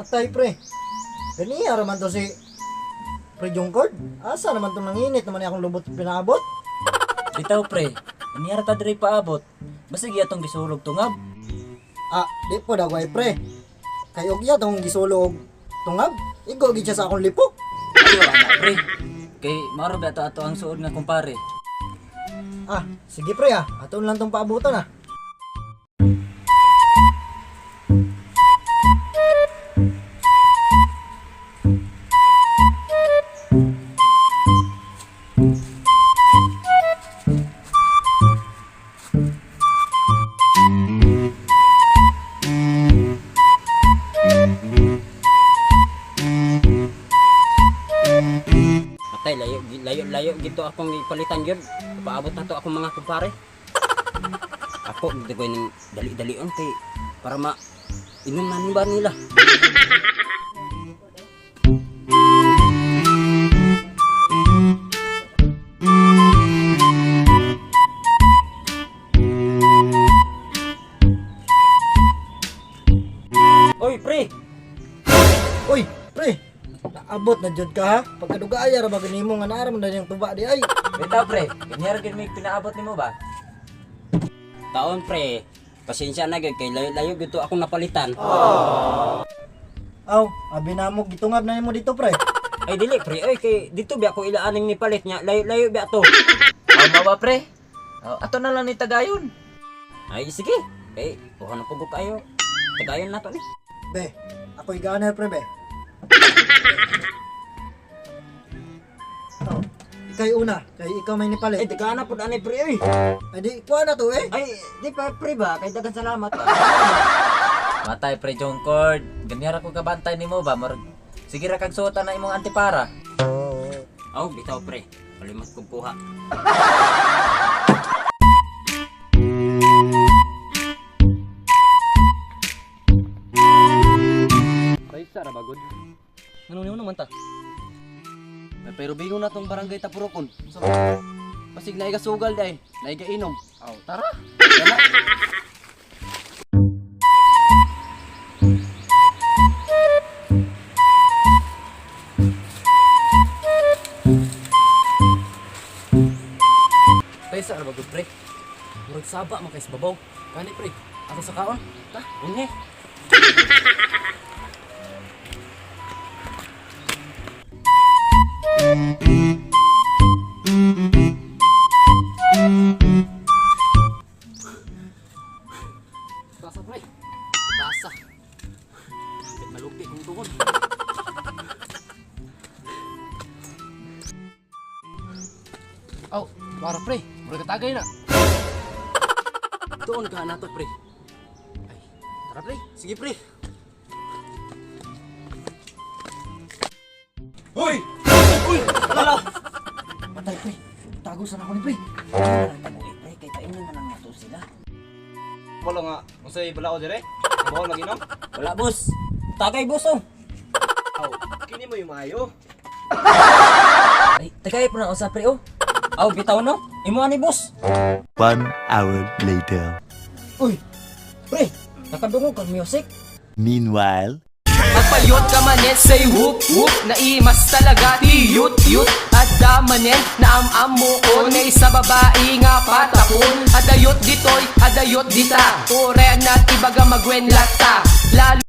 Matay, pre. Ganiya raman to si Pre Jungkord. Asa naman tong nanginit naman akong lubot pinaabot? Bitaw pre, anihara ta diri paabot. Basig iya tong gisulog tungab. Ah, di po dagway, pre. Kay og iya tong gisulo og tungab. Igo gid siya sa akong lipok. Ayo ana pre. Kay maaro ba ato ato ang suod nga kumpare. Ah, sige pre ah. Aton lang tong paabutan ah. Patay, layo, layo, layo gito akong ipalitan yun. Paabot na to akong mga kumpare. Ako, gito ko yung dali-dalion kay para ma inom na ba nila. Oy, pre! Uy, pre. Naabot na jud ka ha. Pagkadugaya ra ba ganimo nga naa ra man yung tuba di ay. Bitaw pre, ganihara gyud may pinaabot nimo ba? Taon, pre. Pasensya na gyud kay layo-layo gito akong napalitan. Aw, abi na mo gitungab na nimo dito, pre. Ay dili pre, oy kay dito ba ako ilaaning ni palit niya. Layo-layo ba to? Aw mawa pre. Aw, ato na lang ni tagayon. Ay sige. Kay kuha na pugok kayo. Tagayon na to ni. Be, ako'y ganer pre be. Oh, ikay una, kay ikaw may Ay nipalit. dagana pud ani pre oy. Ay di, kuha na to eh. Ay di pa pre ba kay dagan salamat ba. Matay pre Jongcord, ganihara ko kabantay nimo ba? Murag sige ra kag suotan na imong antipara. Aw bitaw pre. Kalimot kog kuha. Kaysa ra bagod. Ngano nimo naman ta? May pero bingon na tong barangay Tapurokon. Basig na sugal day, naiga inom. Aw, tara. Tama. Kaysa ra bagod pre. Murag saba man kay sa babaw. Kani pre, ato sa kaon. Ta, Unhe. Tasa pre. Tasa. Dapat malupi kung tuhod. Aw, wara pre. Murag katagay na. Doon ka na to pre. Ay, tara pre. Sige pre. Hoy! Patay pre, tago sana ako ni pre. Tago eh, pre kay kainin na lang nato sila. Wala nga, unsay balao dire? Mo lang inom? Wala boss. Tagay boss oh. Aw, kini mo yung maayo. Ay, tagay po na usa pre oh. Aw bitaw no. Imo ani boss. 1 hour later. Uy. Pre, nakadungog kag music. Meanwhile. Magpayot ka manen, say whoop whoop. Naimas talaga, tiyut yut. At damanen, naam-am mo ko. Na isa babae nga patapon. Adayot ditoy, adayot dita. Ore na ibaga magwen lata. Lalo